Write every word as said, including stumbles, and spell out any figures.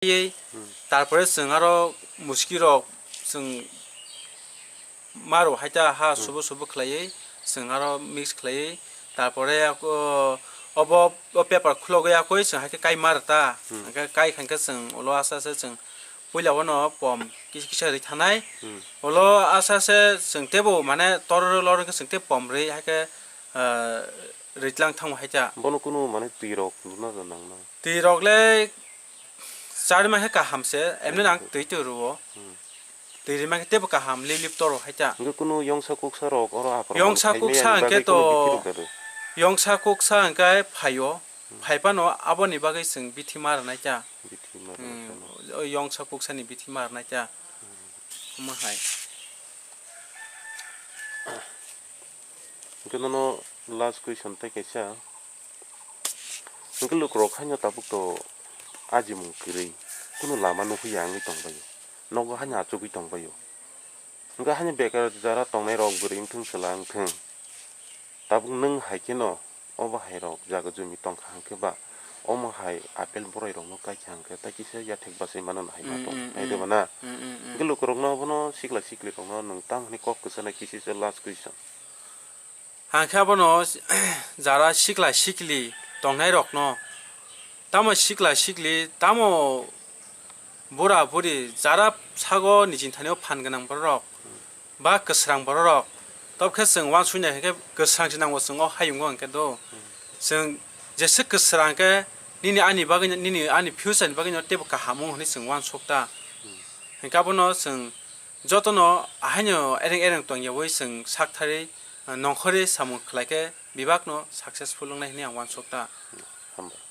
Iyei, hmm, tarpore chwng aro muski rok chwng maro haita ha, hmm, subu subu khlaiwi chwng aro mix khlaiwi, tarpore ako obo o paper khulogwi yakwi chwng haikhe kai mar ta, hmm, hwnkhe kai khankhe chwng ulo asa asa chwng puila bono pom kis-, kisa rwi thanai, hmm, ulo asa asa chwng teibo mane tororo loro khe chwng tei pom rwi haikhe, ah, rwi tlang thango haita. Bono kunu mane twi rok nangna? Twi rok le Charwi mankhe kaham se, emni nang twi twi rwo. Hmm. Twi rwi mankhe teibo kaham, lip lip toro haita. Hwnkhe kunu yongsa kuksa rok oro aphuru yongsa kuksa hwnkhe to, yongsa kuksa hwnkhe phaio, hmm, phai phano aboni bagwi chwng bithi ma rwnai ta. Bithi ma rwnai ta. Hmm. O yongsa kuksa ni bithi ma rwnai ta. Hmm. Omo hai. Hwnkhe nono last question tei kaisa. Hwnkhe lukurok haino tabuk to ajimung kwrwi, kunu lama nukhuya wngwi tongbaio, nogo haino achugwi tongbaio. Hwnkhe haino bekar jara tongnairok bwrwi wngthung, chwla wngthung, tabuk nwng hai kheno obo hairok jaga jumi tongkha hwnkhe ba omo hai apple boroirokno kaikha hwnkhe tai kisa yathek bachai mano hai ma tong, mm, mm, hai de ba na? Mm, mm, mm. Hwnkhe lukurokno abono sikla siklirokno nwng tamo hwnwi kok kwchanai kisa se last question. Hangkhe abono jara sikla sikli tongnairokno, tamo sikla sikli, tamo bura buri, jara sago nijini thani o phan gwnang bororok ba kwsrang bororok, tobokhe chwng uansukya hwnkhe kwsrang se nango chwng o hayungo hwnkhe do. Chwng jesa kwsrang khe nini ani bagwi, nini ani future ni bagwi no teibo kaham wngo hwnwi chwng uansuk ta. Hwnkhe abono chwng jotono ahaino ereng ereng tongyawi chwng saktharwi, ah, nongkhorwi samung khlaikhe bebakno successful wngnai hwnwi ang uansuk ta. Hambai.